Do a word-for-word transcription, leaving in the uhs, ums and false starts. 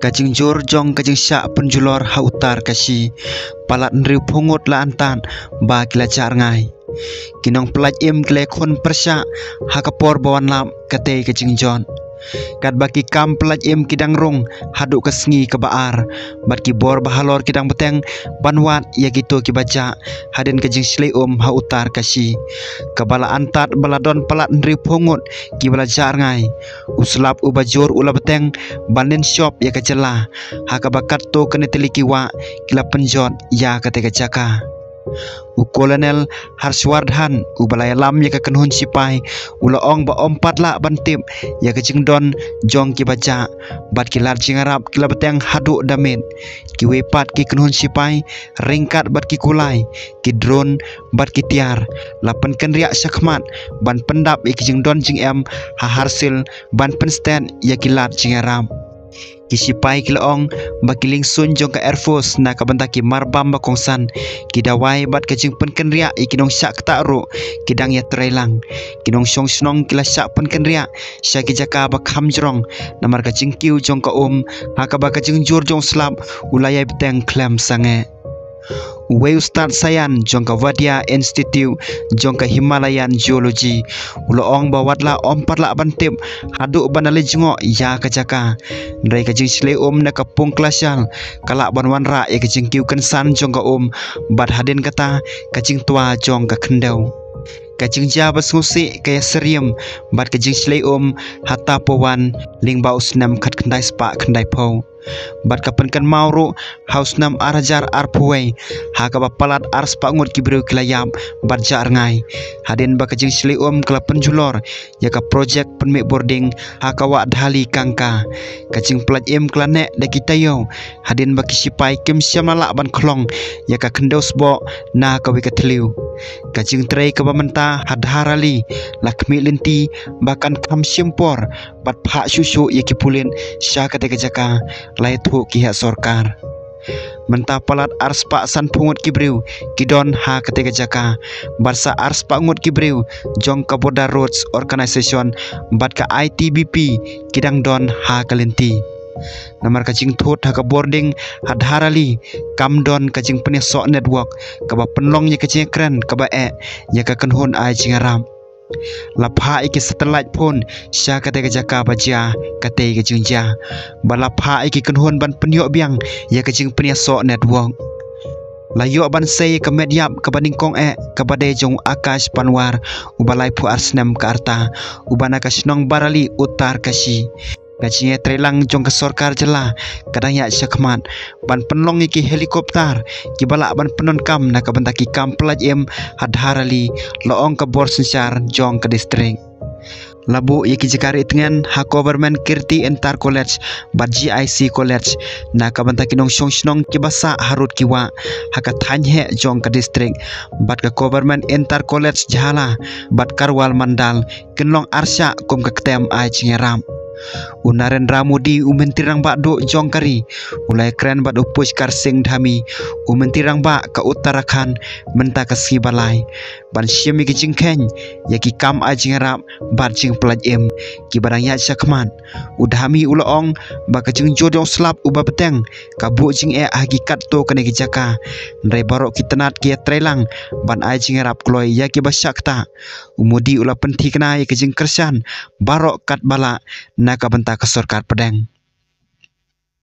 Ka jingjur jong ka jingshah pynjulor ha Uttarkashi, palat hynriewphew ngut la antad ba ki la jah rngai. Ki nongpyllait im ki la ïakhun pyrshah ha ka por ba wan lap katei ka jingjot. Katba ki kam pyllait im ki dang rung haduh ka sngi kaba ar, bad ki bor ba halor ki dang bteng ban wad ïa kito kiba jah hadien ka jingshlei um ha Uttarkashi, kaba la antad ba la don palat hynriewphew ngut kiba la jah rngai. U slap uba jur u la bteng ban lin shop ïa ka jylla, ha kaba katto katne tylli ki wah ki la pynjot ïa katei ka jaka. U Colonel Harshwardhan, uba la ïalam ïa ka kynhun shipai, u la ong ba ym pat lah ban tip ïa ka jingdon jong kiba jah, bad ki lad jingïarap ki la bteng haduh da miet. Kiwei pat ki kynhun shipai, ryngkat bad ki kulai, ki drone bad ki tiar, la pynkynriah shakhmat ban pyndap ïa ki jingdon jingem ha Harsil, ban pynstet ïa ki lad jingïarap. Ki shipai ki la ong ba ki liengsuiñ jong ka Air Force na ka bynta ki marbam ba kongsan, ki dawai bad ka jingpynkynriah ïa ki nongshah ktah ruh ki dang ïatreilang. Ki nongshong shnong ki la shah pynkynriah sha ki jaka ba kham jrong, namar ka jingkiew jong ka um, ha kaba ka jingjur jong u slap u la ïai bteng khlem sangeh. Uwei u stad saïan jong ka Wadia Institute jong ka Himalayan Geology, u la ong ba wat la ym pat lah ban tip haduh ban da leit jngoh ïa ka jaka. Hynrei ka jingshlei um na ka pung kylla shal ka lah ban wanrah ïa ka jingkiew kynsan jong ka um, bad hadien kata ka jingtwa jong ka khyndew. Ka jingjia ba sngewsih ka ïa syriem bad ka jingshlei um ha Tapovan lyngba u snem khatkhyndai spah khyndaiphew. Bad ka pynkynmaw ruh ha u snem ar hajar arphew wei, ha kaba palat ar spah ngut ki briew ki la ïap bad jah rngai, hadien ba ka jingshlei um ka la pynjulor ïa ka projek pynmih bording ha ka wah Dhali Kanka. Ka jingpyllait im ka la neh da ki taïew, hadien ba ki shipai kim shym la lah ban khlong ïa ka khyndew sboh na kawei ka thliew. Ka jingtrei kaba mynta ha Dharali la khmih lynti ba kan kham shim por bad phah shuh shuh ïa ki pulit sha katei ka jaka, la ïathuh ki heh sorkar. Mynta palat ar spah sanphew ngut ki briew ki don ha katei ka jaka, bad sa ar spah ngut ki briew jong ka Border Roads Organisation bad ka I T B P ki dang don ha ka lynti. Namar ka jingthut ha ka bording ha Dharali kam don ka jingpynïasoh network, kaba pynlong ïa ka jingkren kaba eh ïa ka kynhun ai jingïarap. La phah ïa ki satellite phone sha katei ka jaka ba jia katei ka jingjia, bad la phah ïa ki kynhun ban pynïoh biang ïa ka jingpynïasoh network. La ïoh ban sei ïa ka met ïap kaba nyngkong eh, kaba dei jong u Akash Panwar, uba laiphew ar snem ka rta, uba na ka shnong Barali, Uttarkashi. Ka jingïatreilang jong ka sorkar jylla ka dang ïaid shakhmat ban pynlong ïa ki helicopter kiba lah ban pyndonkam na ka bynta ki kam pyllait im ha Dharali, la ong ka bor synshar jong ka distrik. La buh ïa ki jaka rieh tngen ha Government Kirti Inter College bad G I C College na ka bynta ki nongshong shnong kiba sah harud ki wah ha ka thaiñ heh jong ka distrik, bad ka Government Inter College Jhala bad Karwar Mandal kin long arshah kum ka ktem ai jingïarap. U Narendra Modi, u Myntri Rangbah duh jong ka ri, u la ïakren bad u Pushkar Singh Dhami, u Myntri Rangbah ka Uttarakhand, mynta ka sngi ba lai, ban shim ïa ki jingkheiñ ïa ki kam ai jingïarap bad jingpyllait im kiba dang ïaid shakhmat. U Dhami u la ong ba ka jingjur jong u slap uba bteng ka buh jingeh ha ki katto katne ki jaka. Hynrei baroh ki tnat ki ïatreilang ban ai jingïarap kloi ïa kiba shah ktah. U Modi u la pynthikna ïa ka jingkyrshan baroh katba lah na ka bynta ka sorkar pdeng.